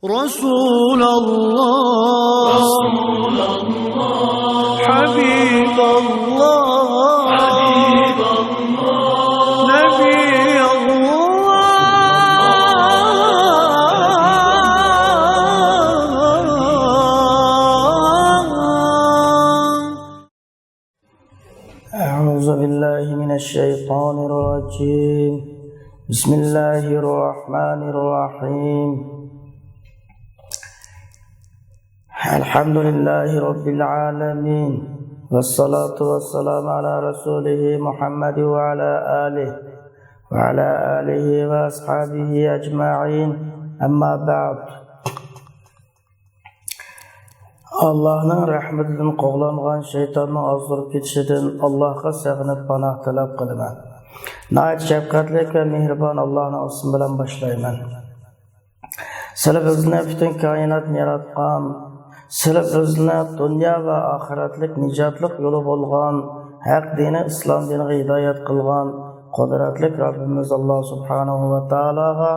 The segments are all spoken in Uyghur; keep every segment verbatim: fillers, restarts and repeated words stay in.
رسول الله، حبيب الله، نبي الله. أعوذ بالله من الشيطان الرجيم. بسم الله الرحمن الرحيم. الحمد لله رب العالمين، والصلاة والسلام على رسوله محمد وعلى آله، وعلى آله وأصحابه أجمعين. أما بعد. ئاللاھنىڭ رەھمىتىدىن قوغلانغان شەيتاننىڭ ئازدۇرۇپ كېتىشىدىن ئاللاھقا سېغىنىپ پاناھ تەلەپ قىلىمەن. ناھايىتى شەپقەتلىك ۋە مېھرىبان ئاللاھنىڭ ئىسمى بىلەن باشلايمەن. سىلى بىزنى پۈتۈن كائىناتنى ياراتقان، سىلى بىزنى دۇنيا ۋە ئاخىرەتلىك نىجاتلىق يولى بولغان ھەق دىنى ئىسلام دىنىغا ھىدايەت قىلغان قۇدرەتلىك رەببىمىز ئاللاھ سۇبھانەھۇ ۋە تائالاغا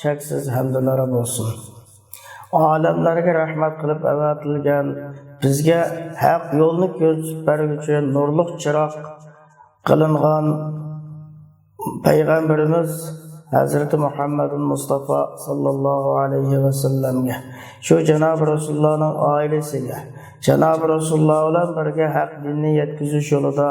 چەكسىز ھەمدۇلار بولسۇن. ئالەملەرگە رەھمەت قىلىپ ئەۋەتىلگەن، بىزگە ھەق يولنى كۆرسىتىپ بەرگۈچى نۇرلۇق چىراغ قىلىنغان پەيغەمبىرىمىز ھەزرىتى مۇھەممەدۇل مۇستافا ساللاللاھۇ ئەلەيھى ۋەسەللەمگە، شۇ جانابى رەسۇلۇللانىڭ ئائىلىسىگە، جانابى رەسۇلۇللا بىلەن بىرگە ھەق دىننى يەتكۈزۈش يولىدا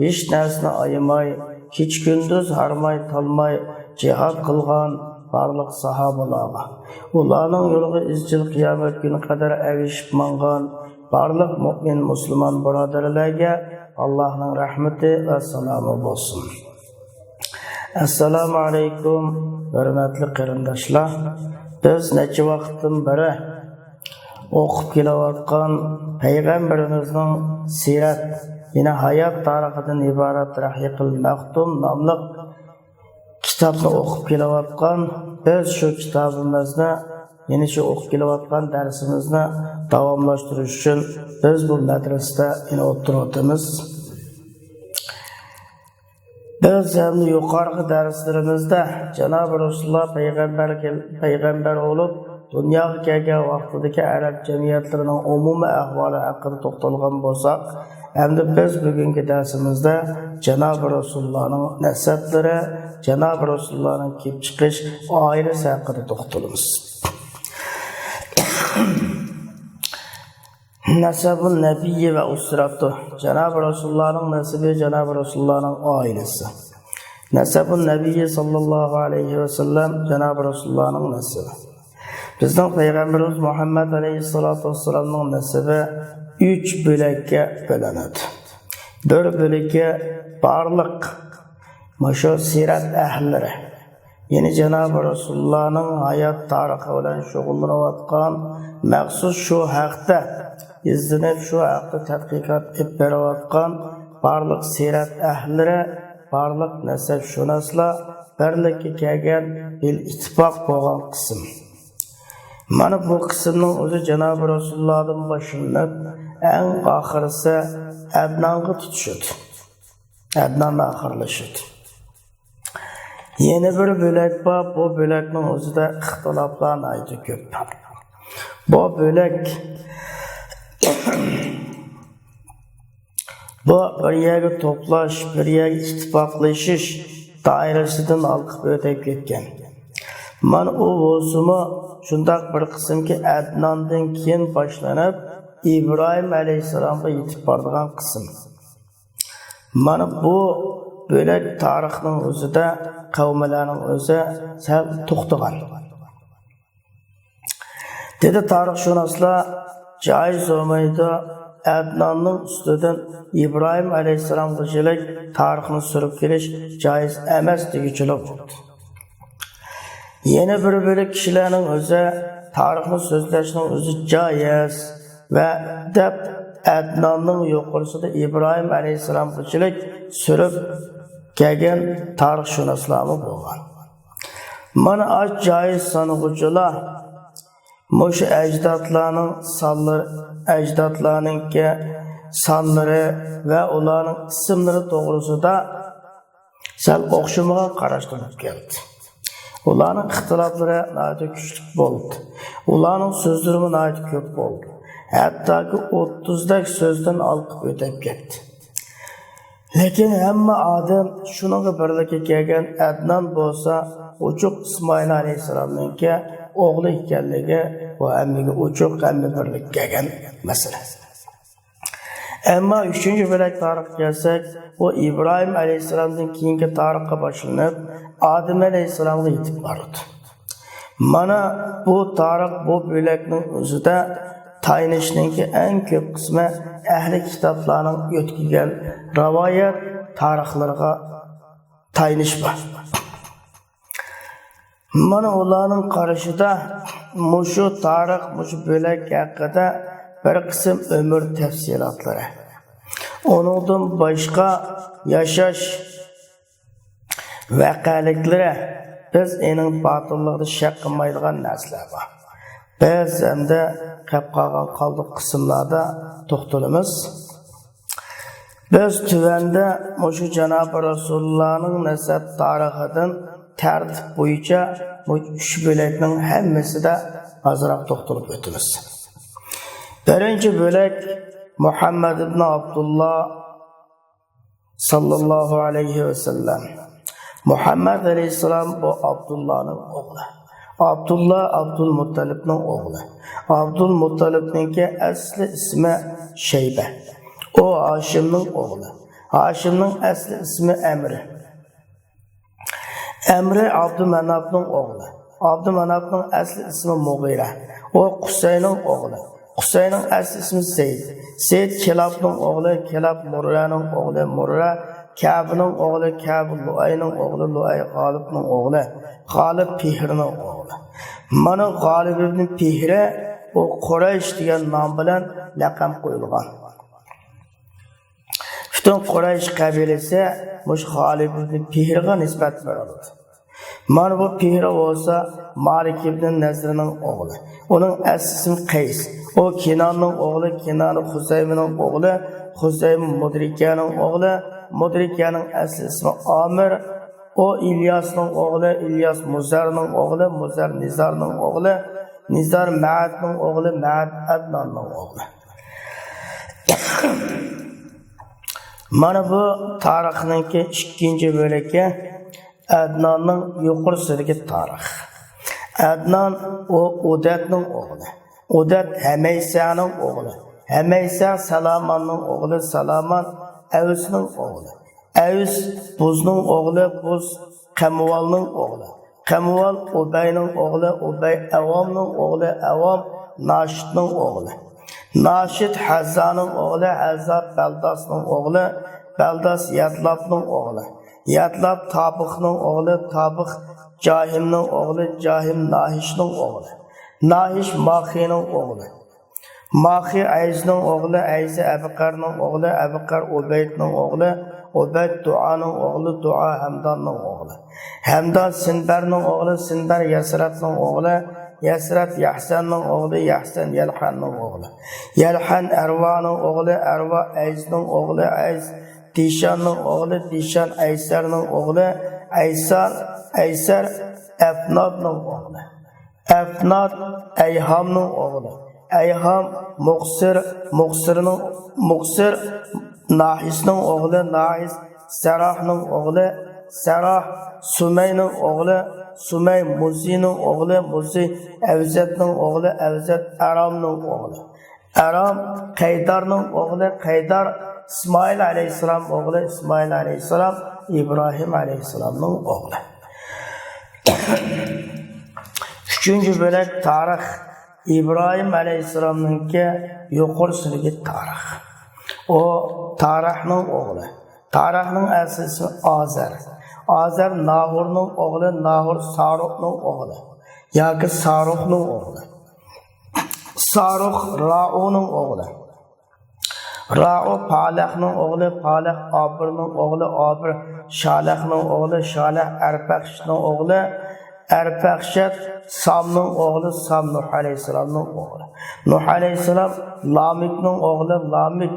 ھېچ نەرسىنى ئايىماي، كېچە-كۈندۈز ھارماي-تالماي جىھاد قىلغان بارلىق ساھابىلارغا، ئۇلارنىڭ يولىغا ئىزچىل قىيامەت كۈنى قەدەر ئەگىشىپ ماڭغان بارلىق مۇئمىن مۇسۇلمان بۇرادەرلەرگە ئاللاھنىڭ رەھمىتى ۋە سالامى بولسۇن. ئەسسالامۇ ئەلەيكۇم، ھۆرمەتلىك قېرىنداشلار. بىز نەچچە ۋاقىتتىن بېرى ئوقۇپ كېلىۋاتقان پەيغەمبىرىمىزنىڭ سىرەت، يەنى ھايات تارىخىدىن ئىبارەت رەھىقىل مەختۇم ناملىق كىتابنى ئوقۇپ كېلىۋاتقان، بىز شۇ كىتابىمىزنى، يەنى شۇ ئوقۇپ كېلىۋاتقان دەرسىمىزنى داۋاملاشتۇرۇش ئۈچۈن بىز بۇ مەدرىسىدە يەنە ئولتۇرۇۋاتىمىز. بىز ھەمدە يۇقىرىقى دەرسلىرىمىزدە جانابى رەسۇلۇللا پەيغەمبەر، پەيغەمبەر بولۇپ دۇنياغا كەلگەن ۋاقتىدىكى ئەرەب جەمئىيەتلىرىنىڭ ئومۇمىي ئەھۋالى ھەققىدە توختالغان بولساق، ئەمدى بىز بۈگۈنكى دەرسىمىزدە جانابى رەسۇلۇللانىڭ نەسەبلىرى، جانابى رەسۇلۇللانىڭ كېلىپ چىقىش ئائىلىسى ھەققىدە توختىلىمىز. نەسەبۇن نەبىيي ۋە ئۇسرەتۇ. جانابى رەسۇلۇللانىڭ نەسىبى، جانابى رەسۇلۇللانىڭ ئائىلىسى. نەسەبۇن نەبىيي ساللاللاھۇ ئەلەيھى ۋەسەللەم، جانابى رەسۇلۇللانىڭ نەسىبى. بىزنىڭ پەيغەمبىرىمىز مۇھەممەد ئەلەيھىسسالاتۇ ۋەسسالامنىڭ نەسىبى ئۈچ بۆلەككە بۆلۈنىدۇ. بىر بۆلىكى بارلىق مۇشۇ سىرەت ئەھلىلىرى، يەنى جانابى رەسۇلۇللانىڭ ھايات تارىخى بىلەن شۇغۇللىنىۋاتقان، مەخسۇس شۇ ھەقتە ئىزدىنىپ، شۇ ھەقتە تەتقىقات ئېلىپ بېرىۋاتقان بارلىق سىرەت ئەھلىلىرى، بارلىق نەسەبشۇناسلار بىرلىككە كەلگەن، بىل ئىتتىپاق بولغان قىسىم. مانا بۇ قىسىمنىڭ ئۆزى جانابى رەسۇلۇللادىن باشلىنىپ، ئەڭ ئاخىرىسى ئەدنانغا تۇتىشىدۇ. ئەدنان ئاخىرلىشىدۇ. يەنە بىر بۆلەك بار، بۇ بۆلەكنىڭ ئۆزىدە ئىختىلاپلار ناھايىتى كۆپ. بۇ بۆلەك، بۇ بىر يەرگە توپلاش، بىر يەرگە ئىتتىپاقلىشىش دائىرىسىدىن ھالقىپ ئۆتۈپ كەتكەن. مانا ئۇ بولسىمۇ شۇنداق بىر قىسىمكى، ئەدناندىن كېيىن باشلىنىپ ئىبراھىم ئەلەيھىسسالامغا يېتىپ بارىدىغان قىسىم. مانا بۇ بۆلەك تارىخنىڭ ئۆزىدە، قەۋملەرنىڭ ئۆزى سەل توختىغان. دېدى تارىخشۇناسلار، جايىز بولمايدۇ ئەدناننىڭ ئۈستىدىن ئىبراھىم ئەلەيھىسسالامغىچىلىك تارىخنى سۈرۈپ كېلىش جايىز ئەمەس دېگۈچىلىك بولدى. يەنە بىر بۆلەك كىشىلەرنىڭ ئۆزى تارىخنى سۆزلەشنىڭ ئۆزى جايىز ۋە دەپ ئەدناننىڭ يۇقىرىسىدا ئىبراھىم ئەلەيھىسسالامغىچىلىك سۈرۈپ كەلگەن تارىخشۇناسلارمۇ بولغان. مانا ئاش جايىز سانىغۇچىلار مۇشۇ ئەجدادلارنىڭ سانلىرى، ئەجدادلارنىڭكى سانلىرى ۋە ئۇلارنىڭ ئىسىملىرى توغرىسىدا سەل ئوخشىمىغان قاراشتا بولۇپ كەلدى. ئۇلارنىڭ ئىختىلاپلىرى ناھايىتى كۈچلۈك بولدى. ئۇلارنىڭ سۆزلىرىمۇ ناھايىتى كۆپ بولدى. ھەتتاكى ئوتتۇزدەك سۆزدىن ھالقىپ ئۆتۈپ كەتتى. لېكىن ھەممە ئادەم شۇنىڭغا بىرلىككە كەلگەن، ئەدنان بولسا ئوچۇق ئىسمائىل ئەلەيھىسسالامنىڭكى ئوغلى ئىكەنلىكى، بۇ ھەممىگە ئوچۇق، ھەممە بىرلىككە كەلگەن مەسىلە. ئەمما ئۈچىنچى بۆلەك تارىخقا كەلسەك، بۇ ئىبراھىم ئەلەيھىسسالامدىن كېيىنكى تارىخقا باشلىنىپ، ئادەم ئەلەيھىسسالامغا يېتىپ بارىدۇ. مانا بۇ تارىخ، بۇ بۆلەكنىڭ ئۆزىدە تايىنىشنىڭكى ئەڭ كۆپ قىسمى ئەھلى كىتابلارنىڭ يۆتكىگەن رىۋايەت تارىخلىرىغا تايىنىش بار. مانا ئۇلارنىڭ قارىشىدا مۇشۇ تارىخ، مۇشۇ بۆلەك ھەققىدە بىر قىسىم ئۆمۈر تەپسىلاتلىرى، ئۇنىڭدىن باشقا ياشاش ۋەقەلىكلىرى، بىز ئېنىڭ باتىللىقىدا شەك قىلمايدىغان نەرسىلەر بار. بىز ئەمدى قېلىپ قالغان قالدۇق قىسىملاردا توختىلىمىز. بىز تۆۋەندە مۇشۇ جانابى رەسۇلۇللانىڭ نەسەب تارىخىدىن تەرتىپ بويىچە بۇ ئۈچ بۆلەكنىڭ ھەممىسىدە ئازراق توختىلىپ ئۆتىمىز. بىرىنچى بۆلەك، مۇھەممەد ئىبن ئابدۇللا ساللاللاھۇ ئەلەيھى ۋەسەللەم. مۇھەممەد ئەلەيھىسسالام بۇ ئابدۇللانىڭ ئوغلى. ئابدۇللا ئابدۇلمۇتتەلىپنىڭ ئوغلى. ئابدۇلمۇتتەلىپنىڭكى ئەسلى ئىسمى شەيبە. ئۇ ھاشىمنىڭ ئوغلى. ھاشىمنىڭ ئەسلى ئىسمى ئەمرى. ئەمرى ئابدۇماناپنىڭ ئوغلى. ئابدۇماناپنىڭ ئەسلى ئىسمى مۇغىرە. ئۇ قۇسەينىڭ ئوغلى. قۇسەينىڭ ئەسلى ئىسمى زەيد. زەيد كىلابنىڭ ئوغلى، كىلاب مۇررەنىڭ ئوغلى، مۇررە كەبنىڭ ئوغلى، كەب لۇئەينىڭ ئوغلى، لۇئەي غالىبنىڭ ئوغلى، غالىب پىھرنىڭ ئوغلى. مانا غالىب ئىبنى پىھرى، ئۇ قۇرەيش دېگەن نام بىلەن لەقەم قويۇلغان. پۈتۈن قۇرەيش قەبىلىسى مۇشۇ غالىب ئىبنى پىھرىغا نىسبەت بېرىلىدۇ. مانا بۇ پىھرى بولسا مالىك ئىبنى نەزرىنىڭ ئوغلى. ئۇنىڭ ئەسلى ئىسمى قەيس. ئۇ كىناننىڭ ئوغلى، كىنانە خۇزەيمىنىڭ ئوغلى، خۇزەيمە مۇدرىكەنىڭ ئوغلى، مۇدرىكەنىڭ ئەسلى ئىسمى ئامىر. ئۇ ئىلياسنىڭ ئوغلى، ئىلياس مۇزەرنىڭ ئوغلى، مۇزەر نىزارنىڭ ئوغلى، نىزار مەئەدنىڭ ئوغلى، مەئەد ئەدناننىڭ ئوغلى. مانا بۇ تارىخنىڭكى ئىككىنچى بۆلىكى، ئەدناننىڭ يۇقىرىسىدىكى تارىخ. ئەدنان ئۇ ئۇدەتنىڭ ئوغلى. ئۇدەت ھەمەيسەنىڭ ئوغلى. ھەمەيسە سالاماننىڭ ئوغلى، سالامان ئەۋسنىڭ ئوغلى. ئەۋس بۇزنىڭ ئوغلى، بۇز قەمۇۋالنىڭ ئوغلى. قەمۇۋال ئۇبەينىڭ ئوغلى، ئۇبەي ئەۋامنىڭ ئوغلى، ئەۋام ناشىتنىڭ ئوغلى. ناشىت ھەززانىڭ ئوغلى، ھەززا بەلداسنىڭ ئوغلى، بەلداس يادلاپنىڭ ئوغلى. يادلاپ تابىخنىڭ ئوغلى، تابىخ جاھىمنىڭ ئوغلى، جاھىم ناھىشنىڭ ئوغلى. ناھىش ماخىنىڭ ئوغلى. ماخى ئەيزنىڭ ئوغلى، ئەيزى ئەبقەرنىڭ ئوغلى، ئەبقەر ئۇبەيدنىڭ ئوغلى، ئۇبەيد دۇئانىڭ ئوغلى، دۇئا ھەمداننىڭ ئوغلى. ھەمدان سىنبەرنىڭ ئوغلى، سىنبەر يەسرەتنىڭ ئوغلى، يەسرەت يەھسەننىڭ ئوغلى، يەھسەن يەلھەننىڭ ئوغلى. يەلھەن ئەرۋانىڭ ئوغلى، ئەرۋا ئەيزنىڭ ئوغلى، ئەيز دىشاننىڭ ئوغلى، دىشان ئەيسەرنىڭ ئوغلى، ئەيسار، ئەيسەر ئەفنادنىڭ ئوغلى. ئەفناد ئەيھامنىڭ ئوغلى. ئەيھام مۇقسىر، مۇقسىرنىڭ، مۇقسىر ناھىسنىڭ ئوغلى، ناھىس سەراھنىڭ ئوغلى، سەراھ سۇمەينىڭ ئوغلى، سۇمەي مۇزىنىڭ ئوغلى، مۇزى ئەۋزەتنىڭ ئوغلى، ئەۋزەت ئارامنىڭ ئوغلى. ئارام قەيدارنىڭ ئوغلى، قەيدار ئىسمائىل ئەلەيھىسسالام ئوغلى، ئىسمائىل ئەلەيھىسسالام ئىبراھىم ئەلەيھىسسالامنىڭ ئوغلى. ئۈچىنچى بۆلەك تارىخ، ئىبراھىم ئەلەيھىسسالامنىڭكى يۇقىرىسىدىكى تارىخ. ئۇ تارىخنىڭ ئوغلى. تارىخنىڭ ئەسلى ئىسمى ئازەر. ئازەر ناھورنىڭ ئوغلى، ناھور سارۇقنىڭ ئوغلى ياكى ساروخنىڭ ئوغلى. ساروخ رائۇنىڭ ئوغلى. رائۇ پالەخنىڭ ئوغلى، پالەخ ئابىرنىڭ ئوغلى، ئابىر شالەخنىڭ ئوغلى، شالەخ ئەرپەخشەتنىڭ ئوغلى، ئەرپەخشەت سامنىڭ ئوغلى، سام نۇھ ئەلەيھىسسالامنىڭ ئوغلى. نۇھ ئەلەيھىسسالام لامىكنىڭ ئوغلى، لامىك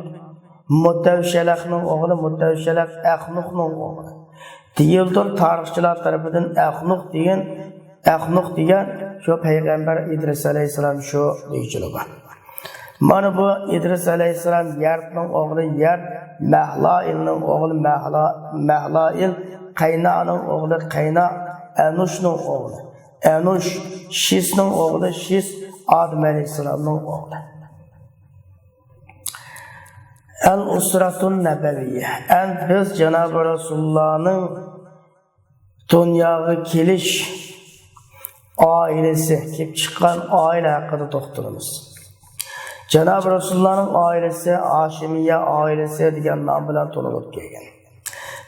مۇتەۋشەلەخنىڭ ئوغلى، مۇتەۋشەلەخ ئەخنۇخنىڭ ئوغلى. دېيىلدۇر تارىخچىلار تەرىپىدىن ئەخنۇخ دېگەن ئەخنۇق دېگەن شۇ پەيغەمبەر ئىدرىس ئەلەيھىسسالام شۇ دېگۈچىلىك بار. مانا بۇ ئىدرىس ئەلەيھىسسالام يەرتنىڭ ئوغلى يەرت، مەھلائىلنىڭ ئوغلى مەھلا-، مەھلائىل، قەينانىڭ ئوغلى قەينا، ئەنۇشنىڭ ئوغلى ئەنۇش، شىسنىڭ ئوغلى شىس، ئادەم ئەلەيھىسسالامنىڭ ئوغلى. ئەل ئۇسرەتۇن نەبەۋىيە. ئەمدى بىز جانابى رەسۇلۇللانىڭ دۇنياغا كېلىش ئائىلىسى، كېلىپ چىققان ئائىلە ھەققىدە توختىلىمىز. جانابى رەسۇلۇللانىڭ ئائىلىسى ھاشىمىيە ئائىلىسى دېگەن نام بىلەن تونۇلۇپ كەلگەن.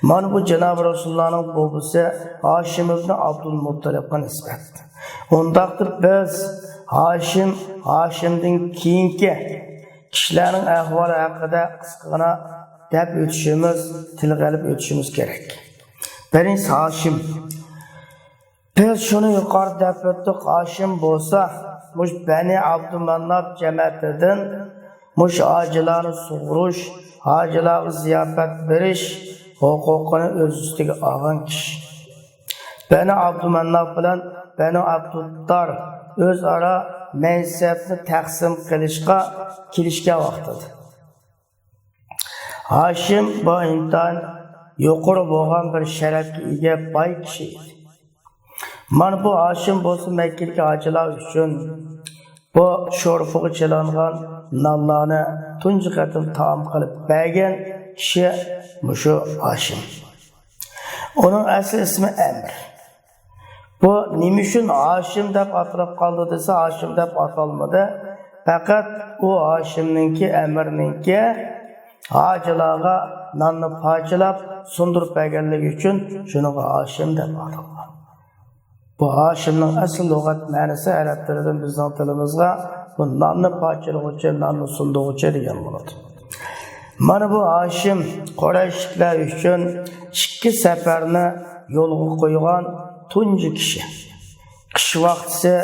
مانا بۇ جانابى رەسۇلۇللانىڭ بوۋىسى ھاشىم ئىبنى ئابدۇلمۇتتەلىبقا نىسبەت. ئۇنداقتا بىز ھاشىم، ھاشىمدىن كېيىنكى كىشىلەرنىڭ ئەھۋالى ھەققىدە قىسقىغىنا دەپ ئۆتۈشىمىز، تىلغا ئېلىپ ئۆتۈشىمىز كېرەك. بىرىنچىسى ھاشىم. بىز شۇنى يۇقىرىدا دەپ ئۆتتۇق، ھاشىم بولسا مۇشۇ بەنى ئابدۇماناپ جەمەتىدىن مۇشۇ ھاجىلارنى سۇغۇرۇش، ھاجىلارغا زىياپەت بېرىش ھوقۇقىنى ئۆز ئۈستىگە ئالغان كىشى. بەنى ئابدۇماناپ بىلەن بەنى ئابدۇددار ئۆزئارا مەنسەپنى تەقسىم قىلىشقا كېلىشكەن ۋاقتىدا. ھاشىم بۇ ئىنتايىن يۇقىرى بولغان بىر شەرەپكە ئىگە باي كىشى ئىدى. مانا بۇ ھاشىم بولسا مەككىدىكى ھاجىلار ئۈچۈن بۇ شورپىغا چىلانغان نانلارنى تۇنجى قېتىم تائام قىلىپ بەرگەن كىشى مۇشۇ ھاشىم. ئۇنىڭ ئەسلى ئىسمى ئەمىر. بۇ نېمە ئۈچۈن ھاشىم دەپ ئاتىلىپ قالدى دېسە، ھاشىم دەپ ئاتالمىدى. پەقەت ئۇ ھاشىمنىڭكى، ئەمىرنىڭكى ھاجىلارغا ناننى پارچىلاپ سۇندۇرۇپ بەرگەنلىكى ئۈچۈن شۇنىڭغا ھاشىم دەپ ئاتالغان. بۇ ھاشىمنىڭ ئەسلى لۇغەت مەنىسى ئەرەب تىلىدىن بىزنىڭ تىلىمىزغا بۇ ناننى پارچىلىغۇچى، ناننى سۇندۇرغۇچى دېگەن بولىدۇ. مانا بۇ ھاشىم قۇرەيشلىكلەر ئۈچۈن ئىككى سەپەرنى يولغا قويغان تۇنجى كىشى. قىش ۋاقتىسى،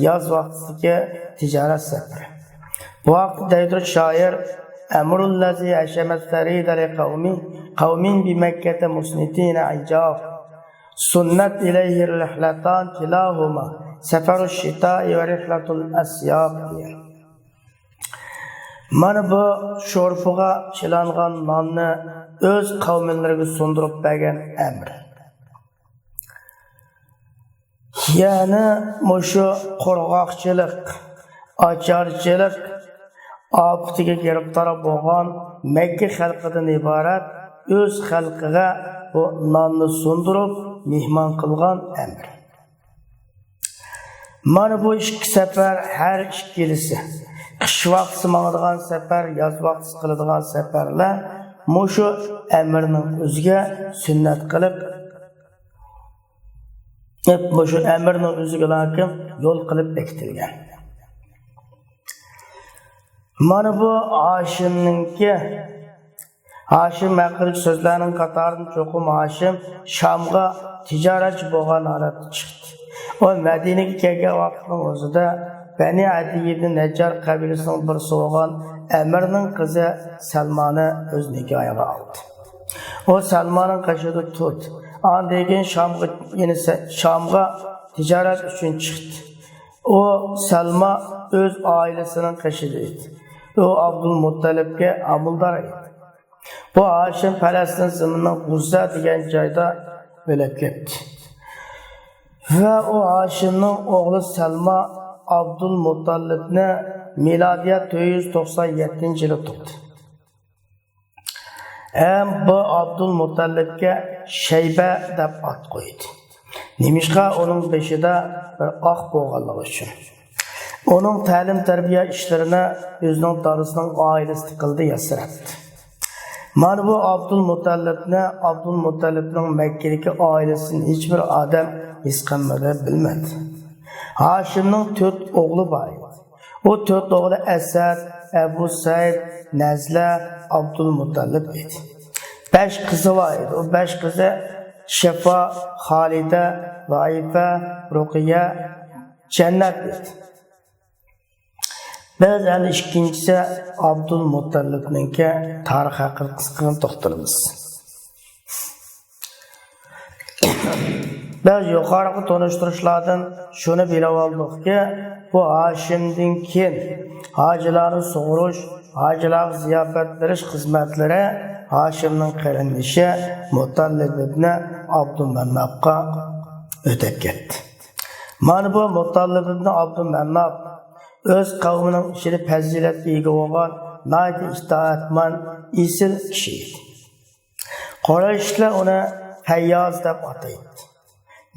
ياز ۋاقتىدىكى تىجارەت سەپىرى. بۇ ھەقتە دەيدۇ شائىر: «ئەمرۇللەزى ھەشەمەت فەرىدە لىقەۋمى، قەۋمىن بىمەككەتە مۇسنىتىنە ئىجاب. سۇننەت ئىلەيھى رىھلەتان كىلاھۇما، سەفەرۇ شىتائى ۋە رىھلەتۇل ئەسياب» دېگەن. مانا بۇ شورپىغا چىلانغان ناننى ئۆز قەۋملىرىگە سۇندۇرۇپ بەرگەن ئەمىر. يەنى مۇشۇ قۇرغاقچىلىق، ئاچارچىلىق ئاپىتىگە گىرىپتار بولغان مەككە خەلقىدىن ئىبارەت ئۆز خەلقىگە بۇ ناننى سۇندۇرۇپ مېھمان قىلغان ئەمىر. مانا بۇ ئىككى سەپەر، ھەر ئىككىلىسى، قىش ۋاقتىسى ماڭىدىغان سەپەر، ياز ۋاقتىسى قىلىدىغان سەپەرلەر مۇشۇ ئەمىرنىڭ ئۆزىگە سۈننەت قىلىپ، مۇشۇ ئەمىرنىڭ ئۆزىگە لايىق يول قىلىپ بېكىتىلگەن. مانا بۇ ھاشىمنىڭكى، ھاشىم ھەققىدىكى سۆزلەرنىڭ قاتارىدىن چوقۇم ھاشىم شامغا تىجارەتچى بولغان ھالەتتە چىقتى. ئۇ مەدىنىگە كەلگەن ۋاقىتنىڭ ئۆزىدە بەنى ئەدىي ئىبنى نەججار قەبىلىسىنىڭ بىرسى بولغان ئەمىرنىڭ قىزى سەلمانى ئۆز نىكاھىغا ئالدى. ئۇ سەلمانىڭ قېشىدا تۇردى. ئاندىن كېيىن شامغا، يەنى سە-، شامغا تىجارەت ئۈچۈن چىقتى. ئۇ سەلما ئۆز ئائىلىسىنىڭ قېشىدا ئىدى. ئۇ ئابدۇلمۇتتەلىپكە ھامىلىدار ئىدى. بۇ ھاشىم پەلەستىن زېمىنىنىڭ غۇززە دېگەن جايدا ئۆلۈپ كەتتى. ۋە ئۇ ھاشىمنىڭ ئوغلى سەلما ئابدۇلمۇتتەلىپنى مىلادىيە تۆت يۈز توقسان يەتتىنچى يىلى تۇغدى. ھەم بۇ ئابدۇلمۇتەللىپكە شەيبە دەپ ئات قويدى. نېمىشقا؟ ئۇنىڭ بېشىدا بىر ئاق بولغانلىقى ئۈچۈن. ئۇنىڭ تەلىم-تەربىيە ئىشلىرىنى ئۆزىنىڭ دادىسىنىڭ ئائىلىسىدە قىلدى ياسىرەپتە. مانا بۇ ئابدۇلمۇتەللىپنى، ئابدۇلمۇتەللىپنىڭ مەككىدىكى ئائىلىسىدىن ھېچبىر ئادەم ھېس قىلمىدى، بىلمىدى. ھاشىمنىڭ تۆت ئوغلى بار ئىدى. ئۇ تۆت ئوغلى ئەسەد، ئەبۇ سەئىد، نەزلە، ئابدۇلمۇتەللىپ ئىدى. بەش قىزى بار ئىدى. ئۇ بەش قىزى شىفا، خالىدە، زائىپە، رۇقىيە، جەننەت ئىدى. بىز ئەنە ئىككىنچىسى ئابدۇلمۇتەللىپنىڭكى تارىخى ھەققىدە قىسقىغىنە توختىلىمىز. بىز يۇقىرىقى تونۇشتۇرۇشلاردىن شۇنى بىلىۋالدۇقكى، بۇ ھاشىمدىن كېيىن ھاجىلارنى سۇغۇرۇش، ھاجىلارغا زىياپەت بېرىش خىزمەتلىرى ھاشىمنىڭ قېرىندىشى مۇتەللىپ ئىبنى ئابدۇمەنناپقا ئۆتۈپ كەتتى. مانا بۇ مۇتەللىپ ئىبنى ئابدۇمەنناپ ئۆز قەۋمىنىڭ ئىچىدە پەزىلەتكە ئىگە بولغان ناھايىتى ئىتائەتمەن، ئېسىل كىشى ئىدى. قۇرەيشلەر ئۇنى پەيياز دەپ ئاتايتتى.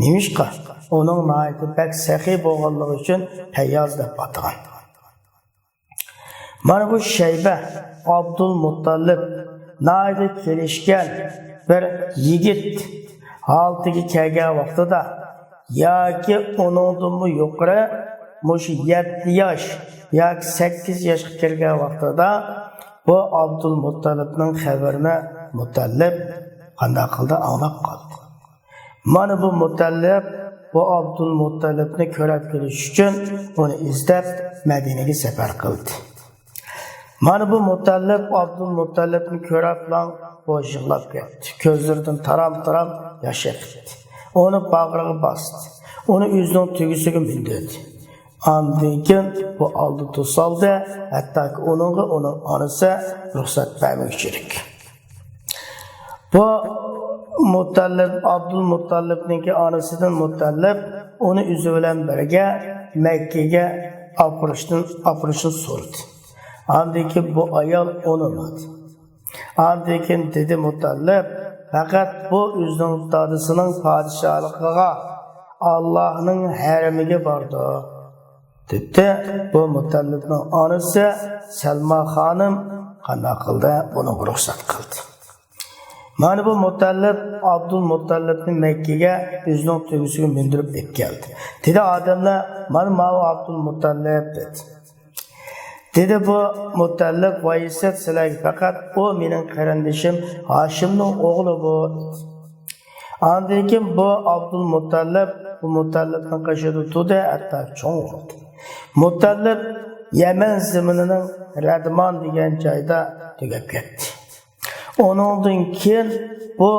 نېمىشقا؟ ئۇنىڭ ناھايىتى بەك سېخىي بولغانلىقى ئۈچۈن پەيياز دەپ ئاتىغان. مانا بۇ شەيبە ئابدۇلمۇتتەلىپ ناھايىتى كېلىشكەن بىر يىگىت ھالىتىگە كەلگەن ۋاقتىدا ياكى ئۇنىڭدىنمۇ يۇقىرى، مۇشۇ يەتتە ياش ياكى سەككىز ياشقا كىرگەن ۋاقتىدا بۇ ئابدۇلمۇتتەلىپنىڭ خەۋىرىنى مۇتەللىپ قانداق قىلدى، ئاڭلاپ قالدى. مانا بۇ مۇتەللىپ بۇ ئابدۇلمۇتەللىپنى كۆرۈپ كېلىش ئۈچۈن ئۇنى ئىزدەپ مەدىنىگە سەپەر قىلدى. مانا بۇ مۇتەللىپ ئابدۇلمۇتەللىپنى كۆرۈپلا بۇ يىغلاپ كەتتى. كۆزلىرىدىن تارام-تارام ياش ئېقىتتى. ئۇنى باغرىغا باستى. ئۇنى ئۆزىنىڭ تۆگىسىگە مىندۈردى. ئاندىن كېيىن بۇ ئالدى توسالدى، ھەتتاكى ئۇنىڭغا ئۇنىڭ ئانىسى رۇخسەت بەرمىگۈچىلىك. بۇ مۇتەللىپ، ئابدۇلمۇتەللىپنىڭكى ئانىسىدىن مۇتەللىپ ئۇنى ئۆزى بىلەن بىرگە مەككىگە ئاپىرىشنى، ئاپىرىشنى سورىدى. ئاندىن كېيىن بۇ ئايال ئۇنىمىدى. ئاندىن كېيىن دېدى مۇتەللىپ، پەقەت بۇ ئۆزىنىڭ دادىسىنىڭ پادىشاھلىقىغا، ئاللاھنىڭ ھەرىمىگە بارىدۇ، دېدى. بۇ مۇتەللىپنىڭ ئانىسى سەلما خانىم قانداق قىلدى؟ بۇنىڭغا رۇخسەت قىلدى. مانا بۇ مۇتەللىپ ئابدۇلمۇتەللىپنى مەككىگە ئۆزىنىڭ تۆگىسىگە مىندۈرۈپ ئېلىپ كەلدى. دېدى، ئادەملەر، مانا ماۋۇ ئابدۇلمۇتەللىپ، دېدى. دېدى بۇ مۇتەللىپ، ۋايسەت سىلەرگە پەقەت ئۇ مېنىڭ قېرىندىشىم ھاشىمنىڭ ئوغلى بۇ، دېدى. ئاندىن كېيىن بۇ ئابدۇلمۇتەللىپ بۇ مۇتەللىپنىڭ قېشىدا تۇردى، ھەتتا چوڭ بولدى. مۇتەللىپ يەمەن زېمىنىنىڭ رەدمان دېگەن جايدا تۈگەپ كەتتى. ئۇنىڭدىن كېيىن بۇ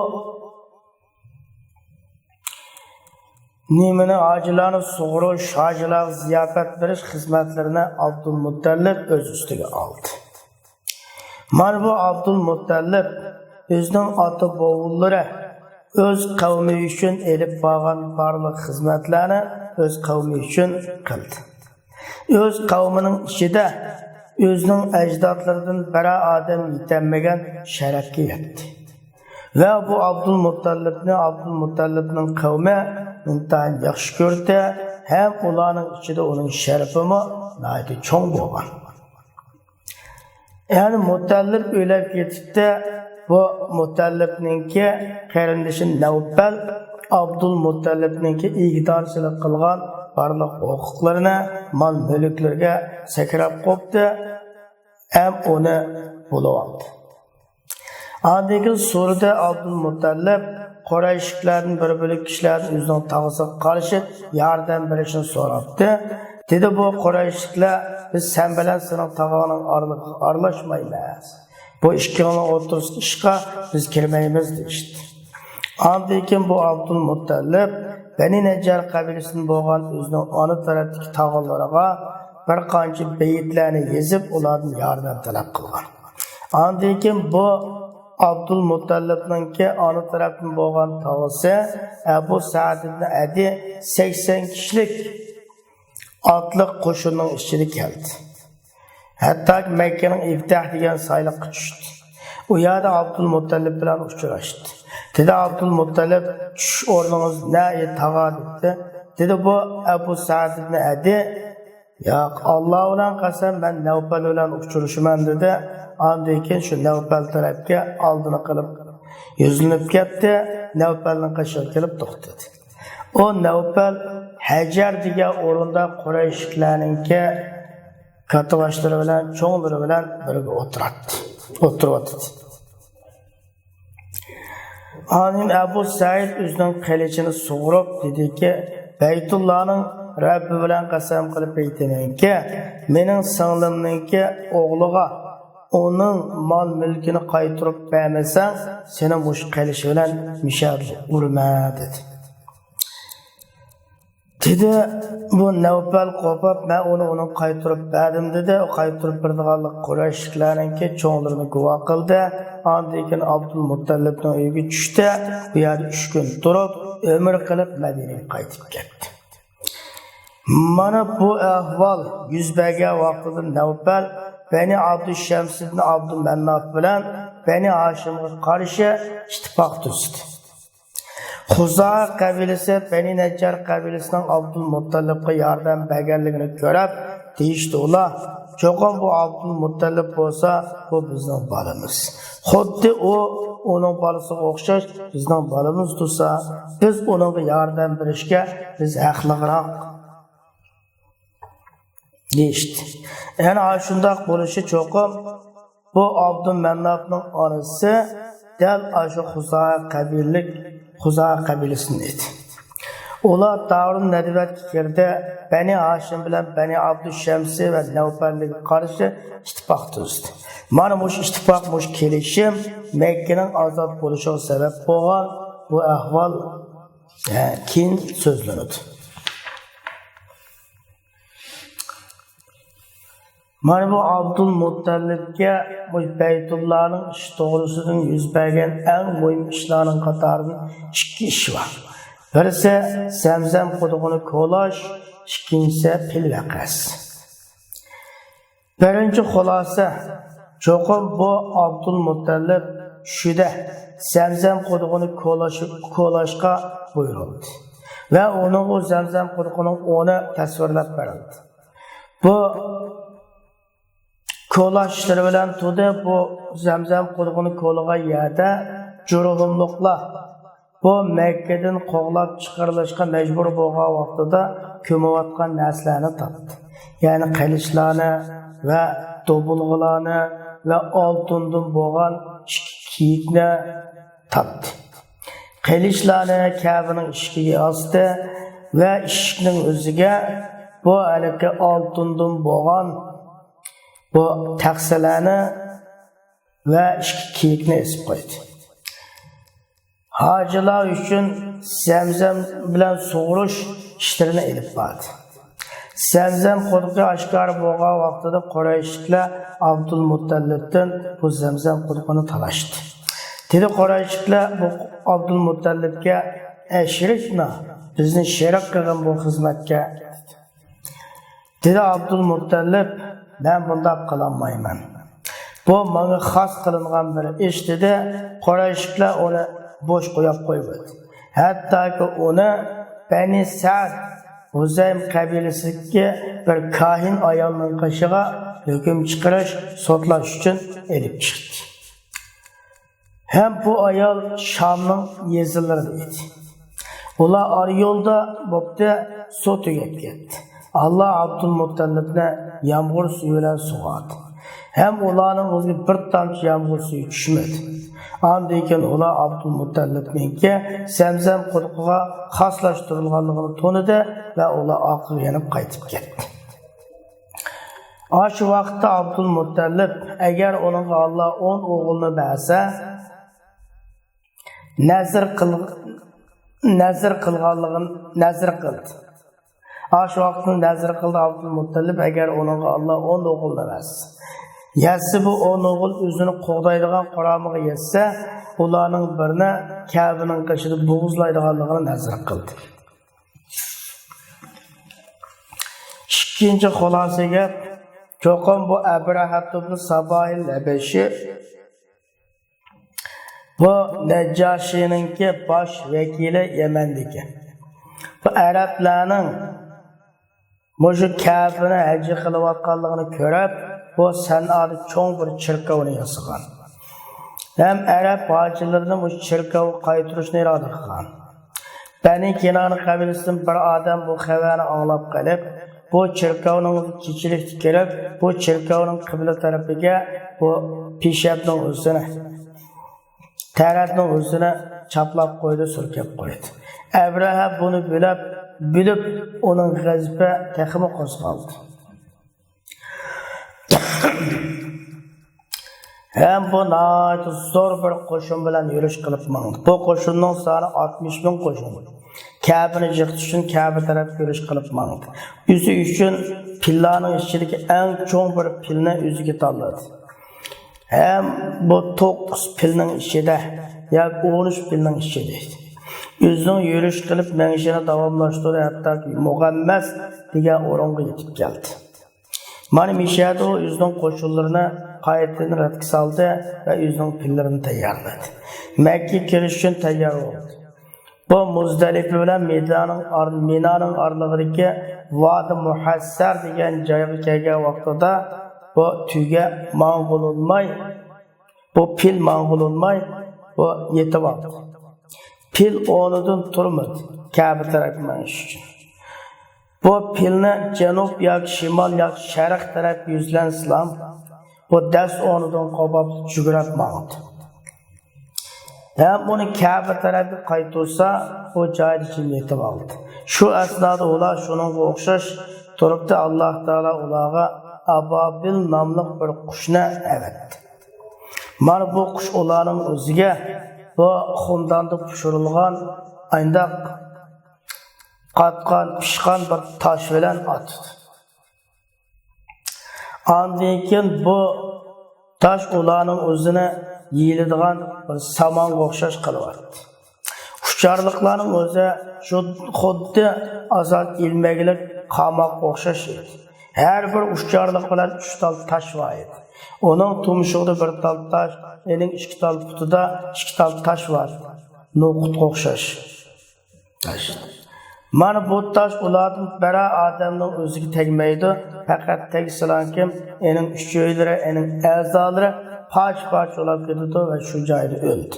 نېمىنى، ھاجىلارنى سۇغۇرۇش، ھاجىلارغا زىياپەت بېرىش خىزمەتلىرىنى ئابدۇلمۇتەللىپ ئۆز ئۈستىگە ئالدى. مانا بۇ ئابدۇلمۇتەللىپ ئۆزىنىڭ ئاتا-بوۋىلىرى ئۆز قەۋمى ئۈچۈن ئېلىپ بارغان بارلىق خىزمەتلەرنى ئۆز قەۋمى ئۈچۈن قىلدى. ئۆز قەۋمىنىڭ ئىچىدە ئۆزىنىڭ ئەجدادلىرىدىن بىرەر ئادەم يېتەلمىگەن شەرەپكە يەتتى. ۋە بۇ ئابدۇلمۇتەللىپنى ئابدۇلمۇتەللىپنىڭ قەۋمى ئىنتايىن ياخشى كۆردى ھەم ئۇلارنىڭ ئىچىدە ئۇنىڭ شەرىپىمۇ ناھايىتى چوڭ بولغان. يەنى مۇتەللىپ ئۆلۈپ كېتىپتۇ. بۇ مۇتەللىپنىڭكى قېرىندىشى نەۋپەل ئابدۇلمۇتەللىپنىڭكى ئىگىدارچىلىق قىلغان بارلىق ھوقۇقلىرىنى، مال-مۈلۈكلىرىگە سەكرەپ قوپتى ھەم ئۇنى بولۇۋالدى. ئاندىن كېيىن سورىدى ئابدۇلمۇتەللىپ، قۇرەيشلىكلەردىن بىر بۆلەك كىشىلەردىن ئۆزىنىڭ تاغىسىغا قارشى ياردەم بېرىشنى سوراپتۇ. دېدى، بۇ قۇرەيشلىكلەر، بىز سەن بىلەن سېنىڭ تاغاڭنىڭ ئارىلىقىغا ئارىلاشمايمىز. بۇ ئىككىڭلارنىڭ ئوتتۇرىسىدىكى ئىشقا بىز كىرمەيمىز، دېيىشتى. ئاندىن كېيىن بۇ ئابدۇلمۇتەللىپ بەنى نەججار قەبىلىسىدىن بولغان ئۆزىنىڭ ئانا تەرەپتىكى تاغىلىرىغا بىر قانچە بېيىتلەرنى يېزىپ، ئۇلاردىن ياردەم تەلەپ قىلغان. ئاندىن كېيىن بۇ ئابدۇلمۇتەللىپنىڭكى ئانا تەرەپتىن بولغان تاغىسى ئەبۇ سەئىد ئىبنى ئەدى سەكسەن كىشىلىك ئاتلىق قوشۇننىڭ ئىچىدە كەلدى. ھەتتاكى مەككىنىڭ ئىبتەھ دېگەن سايلىققا چۈشتى. ئۇ يەردە ئابدۇلمۇتەللىپ بىلەن ئۇچراشتى. دېدى، ئابدۇلمۇتەللىپ، چۈشۈش ئورنىڭىز نە، ئى تاغا؟ دېدى. دېدى بۇ ئەبۇ سەئىد ئىبنى ئەدى، ياق، ئاللا بىلەن قەسەم، مەن نەۋپەل بىلەن ئۇچرىشىمەن، دېدى. ئاندىن كېيىن شۇ نەۋپەل تەرەپكە ئالدىنى قىلىپ يۈزلىنىپ كەتتى. نەۋپەلنىڭ قېشىغا كېلىپ توختىدى. ئۇ نەۋپەل ھەجەر دېگەن ئورۇندا قۇرەيشلىكلەرنىڭكى كاتتىباشلىرى بىلەن، چوڭلىرى بىلەن بىرگە ئولتۇراتتى، ئولتۇرۇۋاتىدۇ. ئاندىن ئەبۇ سەئىد ئۆزىنىڭ قىلىچىنى سۇغۇرۇپ دېدىكى، بەيتۇللانىڭ رەببى بىلەن قەسەم قىلىپ ئېيتىمەنكى، مېنىڭ سىڭلىمنىڭكى ئوغلىغا ئۇنىڭ مال-مۈلكىنى قايتۇرۇپ بەرمىسەڭ، سېنى مۇشۇ قىلىچ بىلەن مىشەدە ئۇرىمەن، دېدى. دېدى. بۇ نەۋپەل قوپۇپ، مەن ئۇنى ئۇنىڭغا قايتۇرۇپ بەردىم، دېدى. ئۇ قايتۇرۇپ بېرىدىغانلىق قۇرەيشلىكلەرنىڭكى چوڭلىرىنى گۇۋاھ قىلدى. ئاندىن كېيىن ئابدۇلمۇتتەلىپنىڭ ئۆيىگە چۈشتى. بۇ يەردە ئۈچ كۈن تۇرۇپ، ئۆمرە قىلىپ، مەدىنىگە قايتىپ كەتتى. مانا بۇ ئەھۋال يۈز بەرگەن ۋاقتىدا نەۋپەل بەنى ئابدۇشەمسىدىن ئابدۇمەنناپ بىلەن بەنى ھاشىمغا قارشى ئىتتىپاق تۈزدى. خۇزائە قەبىلىسى بەنى نەججار قەبىلىسىنىڭ ئابدۇلمۇتتەلىپقا ياردەم بەرگەنلىكىنى كۆرۈپ، دېيىشتى ئۇلار، چوقۇم بۇ ئابدۇلمۇتتەلىپ بولسا، بۇ بىزنىڭ بالىمىز. خۇددى ئۇ ئۇنىڭ بالىسىغا ئوخشاش بىزنىڭ بالىمىز تۇرسا، بىز ئۇنىڭغا ياردەم بېرىشكە بىز ھەقلىقراق، دېيىشتى. يەنە ئاشۇنداق بولۇشى چوقۇم، بۇ ئابدۇمەنناپنىڭ ئانىسى دەل ئاشۇ خۇزائە قەبىلىلىك، خۇزائە قەبىلىسىدىن ئىدى. ئۇلار دارۇن نەدۋەتكە كىردى، بەنى ھاشىم بىلەن بەنى ئابدۇشەمسى ۋە نەۋپەلگە قارشى ئىتتىپاق تۈزدى. مانا مۇشۇ ئىتتىپاق، مۇشۇ كېلىشىم مەككىنىڭ ئازاد بولۇشىغا سەۋەب بولغان بۇ ئەھۋال، ھە، كېيىن سۆزلىنىدۇ. مانا بۇ ئابدۇلمۇتتەلىپكە بۇ بەيتۇللانىڭ ئىشى توغرىسىدىن يۈز بەرگەن ئەڭ مۇھىم ئىشلارنىڭ قاتارىدىن ئىككى ئىش بار. بىرسى زەمزەم قۇدۇقىنى كولاش، ئىككىنچىسى پىل ۋەقەسى. بىرىنچى خۇلاسە، چوقۇم بۇ ئابدۇلمۇتتەلىپ چۈشىدە زەمزەم قۇدۇقىنى كولاش-، كولاشقا بۇيرۇلدى ۋە ئۇنىڭغا زەمزەم قۇدۇقىنىڭ ئورنى تەسۋىرلەپ بېرىلدى. بۇ كولاش ئىشلىرى بىلەن تۇردى. بۇ زەمزەم قۇدۇقىنى كولىغان يەردە جۇرھۇملۇقلار بۇ مەككىدىن قوغلاپ چىقىرىلىشقا مەجبۇر بولغان ۋاقتىدا كۆمۈۋاتقان نەرسىلەرنى تاپتى. يەنى قىلىچلارنى ۋە دوبۇلغىلارنى ۋە ئالتۇندىن بولغان ئىككى كىيىكنى تاپتى. قىلىچلارنى كەبىنىڭ ئىشىكىگە ئاستى ۋە ئىشىكنىڭ ئۆزىگە بۇ ھېلىقى ئالتۇندىن بولغان بۇ تەخسىلەرنى ۋە ئىككى كىيىكنى ئېسىپ قويدى. ھاجىلار ئۈچۈن زەمزەم بىلەن سۇغۇرۇش ئىشلىرىنى ئېلىپ باردى. زەمزەم قۇدۇقى ئاشكارا بولغان ۋاقتىدا قۇرەيشلىكلەر ئابدۇلمۇتتەلىپتىن بۇ زەمزەم قۇدۇقىنى تالاشتى. دېدى قۇرەيشلىكلەر بۇ ئابدۇلمۇتتەلىپكە، ئەشرىكنا، بىزنى شېرىك قىلغىن بۇ خىزمەتكە. دېدى ئابدۇلمۇتتەلىپ، مەن بۇنداق قىلالمايمەن. بۇ ماڭا خاس قىلىنغان بىر ئىش، دېدى. قۇرەيشلىكلەر ئۇنى بوش قويۇپ قويمىدى. ھەتتاكى ئۇنى بەنى سەد ھۇزەيم قەبىلىسىدىكى بىر كاھىن ئايالنىڭ قېشىغا ھۆكۈم چىقىرىش، سوتلاش ئۈچۈن ئېلىپ چىقتى. ھەم بۇ ئايال شامنىڭ يېزىلىرىدا ئىدى. ئۇلار ئارا يولدا بوپتۇ، سۇ تۈگەپ كەتتى. ئاللا ئابدۇلمۇتتەلىپنى يامغۇر سۈيى بىلەن سۇغاردى. ھەم ئۇلارنىڭ ئۆزىگە بىر تامچە يامغۇر سۈيى چۈشمىدى. ئاندىن كېيىن ئۇلار ئابدۇلمۇتتەلىپنىڭكى زەمزەم قۇدۇقىغا خاسلاشتۇرۇلغانلىقىنى تونۇدى ۋە ئۇلار ئارقىغا يېنىپ قايتىپ كەتتى. ئاشۇ ۋاقىتتا ئابدۇلمۇتتەلىپ، ئەگەر ئۇنىڭغا ئاللا ئون ئوغۇلنى بەرسە، نەزىر قىل-، نەزىر قىلغانلىقىنى نەزىر قىلدى. ئاشۇ ۋاقىتتا نەزىر قىلدى ئابدۇلمۇتتەلىپ، ئەگەر ئۇنىڭغا ئاللا ئون ئوغۇلنى بەرسە، يەتسە بۇ ئون ئوغۇل ئۆزىنى قوغدايدىغان قۇرامىغا يەتسە، ئۇلارنىڭ بىرىنى كەبىنىڭ قېشىدا بوغۇزلايدىغانلىقىنى نەزىر قىلدى. ئىككىنچى خۇلاسە گەپ، چوقۇم بۇ ئەبرەھەتۇبنى ساباھىل ھەبەشى، بۇ نەججاشىنىڭكى باش ۋەكىلى يەمەندىكى. بۇ ئەرەبلەرنىڭ مۇشۇ كەبىنى ھەج قىلىۋاتقانلىقىنى كۆرۈپ، بۇ سەنئادا چوڭ بىر چېركاۋنى ياسىغان. ھەم ئەرەب ھاجىلىرىنى مۇشۇ چېركاۋغا قايتۇرۇشنى ئىرادە قىلغان. بەنى كىنانە قەبىلىسىدىن بىر ئادەم بۇ خەۋەرنى ئاڭلاپ قېلىپ، بۇ چېركاۋنىڭ كېچىلىكتە كىرىپ، بۇ چېركاۋنىڭ قىبلە تەرىپىگە بۇ پېشەپنىڭ ئۆزىنى، تەرەتنىڭ ئۆزىنى چاپلاپ قويدى، سۈركەپ قويدى. ئەبرەھە بۇنى بىلىپ، بىلىپ، ئۇنىڭ غەزىپى تېخىمۇ قوزغالدى. ھەم بۇ ناھايىتى زور بىر قوشۇن بىلەن يۈرۈش قىلىپ ماڭدى. بۇ قوشۇننىڭ سانى ئاتمىش مىڭ قوشۇن. كەبىنى يىقىتىش ئۈچۈن كەبە تەرەپكە يۈرۈش قىلىپ ماڭدى. ئۆزى ئۈچۈن پىللارنىڭ ئىچىدىكى ئەڭ چوڭ بىر پىلنى ئۆزىگە تاللىدى. ھەم بۇ توققۇز پىلنىڭ ئىچىدە ياكى ئون ئۈچ پىلنىڭ ئىچىدە ئۆزىنىڭ يۈرۈش قىلىپ مېڭىشىنى داۋاملاشتۇرۇپ، ھەتتاكى مۇغەممەس دېگەن ئورۇنغا يېتىپ كەلدى. مانا مىشەدە ئۇ ئۆزىنىڭ قوشۇنلىرىنى قايتىدىن رەتكە سالدى ۋە ئۆزىنىڭ پىللىرىنى تەييارلىدى. مەككىگە كىرىش ئۈچۈن تەييار بولدى. بۇ مۇزدەلىپە بىلەن مىنانىڭ ئار-، مىنانىڭ ئارىلىقىدىكى ۋادى مۇھەسسەر دېگەن جايغا كەلگەن ۋاقتىدا بۇ تۆگە ماڭغىلى بولماي، بۇ پىل ماڭغىلى بولماي، بۇ يېتىۋالدى. پىل ئورنىدىن تۇرمىدى، كەبە تەرەپكە مېڭىش ئۈچۈن. بۇ پىلنى جەنۇب ياكى شىمال ياكى شەرق تەرەپكە يۈزلەنسىلا، بۇ دەس ئورنىدىن قوپۇپ جۈگرەپ ماڭدى. ھەم ئۇنى كەبە تەرەپكە قايتۇرسا، ئۇ جايىدا جىم يېتىۋالدى. شۇ ئەسنادا ئۇلار شۇنىڭغا ئوخشاش تۇرۇپتۇ، ئاللاھ تائالا ئۇلارغا ئابابىل ناملىق بىر قۇشنى ئەۋەتتى. مانا بۇ قۇش ئۇلارنىڭ ئۆزىگە بۇ خۇمداندا پىشۇرۇلغان ئاينداق قاتقان، پىشقان بىر تاش بىلەن ئاتىدۇ. ئاندىن كېيىن بۇ تاش ئۇلارنىڭ ئۆزىنى يېيىلىدىغان بىر سامانغا ئوخشاش قىلىۋەتتى. ئۇچارلىقلارنىڭ ئۆزى شۇ خۇددى ئازاد ئىلمەكلىك قاماققا ئوخشاش ئىدى. ھەر بىر ئۇچارلىق بىلەن ئۈچ تال تاش بار ئىدى. ئۇنىڭ تۇمشۇقىدا بىر تال تاش، ئېنىڭ ئىككى تال پۇتىدا ئىككى تال تاش بار. نوقۇتقا ئوخشاش. تاش. مانا بۇ تاش ئۇلاردىن بىرەر ئادەمنىڭ ئۆزىگە تەگمەيدۇ، پەقەت تەگسىلەنكىم، ئېنىڭ ئۈچ ئۆيلىرى، ئېنىڭ ئەزالىرى پارچە-پارچە بولاپ كېتىدۇ ۋە شۇ جايدا ئۆلىدۇ.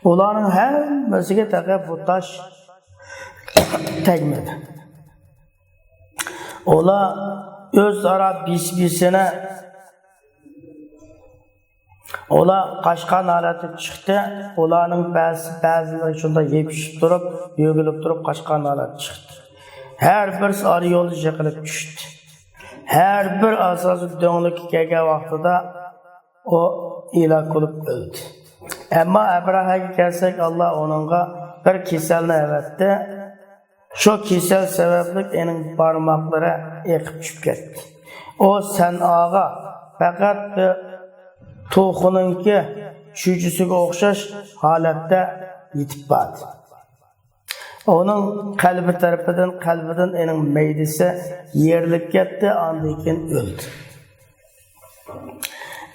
ئۇلارنىڭ ھەممىسىگە تېخى بۇ تاش تەگمىدى. ئۇلار ئۆزئارا بىس-بىسىنى ئۇلار قاچقان ھالەتتە چىقتى. ئۇلارنىڭ بەزىسى بەزىلىرى شۇنداق يېپىشىپ تۇرۇپ، يۆگىلىپ تۇرۇپ قاچقان ھالەتتە چىقتى. ھەر بىرسى ئارا يولدا يىقىلىپ چۈشتى. ھەر بىر ئاساسىي دۆڭلۈككە كەلگەن ۋاقتىدا ئۇ ھالاك بولۇپ ئۆلدى. ئەمما ئەبرەھەگە كەلسەك، ئاللا ئۇنىڭغا بىر كېسەلنى ئەۋەتتى. شۇ كېسەل سەۋەبلىك ئېنىڭ بارماقلىرى ئېقىپ چۈشۈپ كەتتى. ئۇ سەنئاغا پەقەت بىر توخۇنىڭكى چۈجىسىگە ئوخشاش ھالەتتە يېتىپ باردى. ئۇنىڭ قەلبى تەرىپىدىن، قەلبىدىن ئېنىڭ مەيدىسى يېرىلىپ كەتتى، ئاندىن كېيىن ئۆلدى.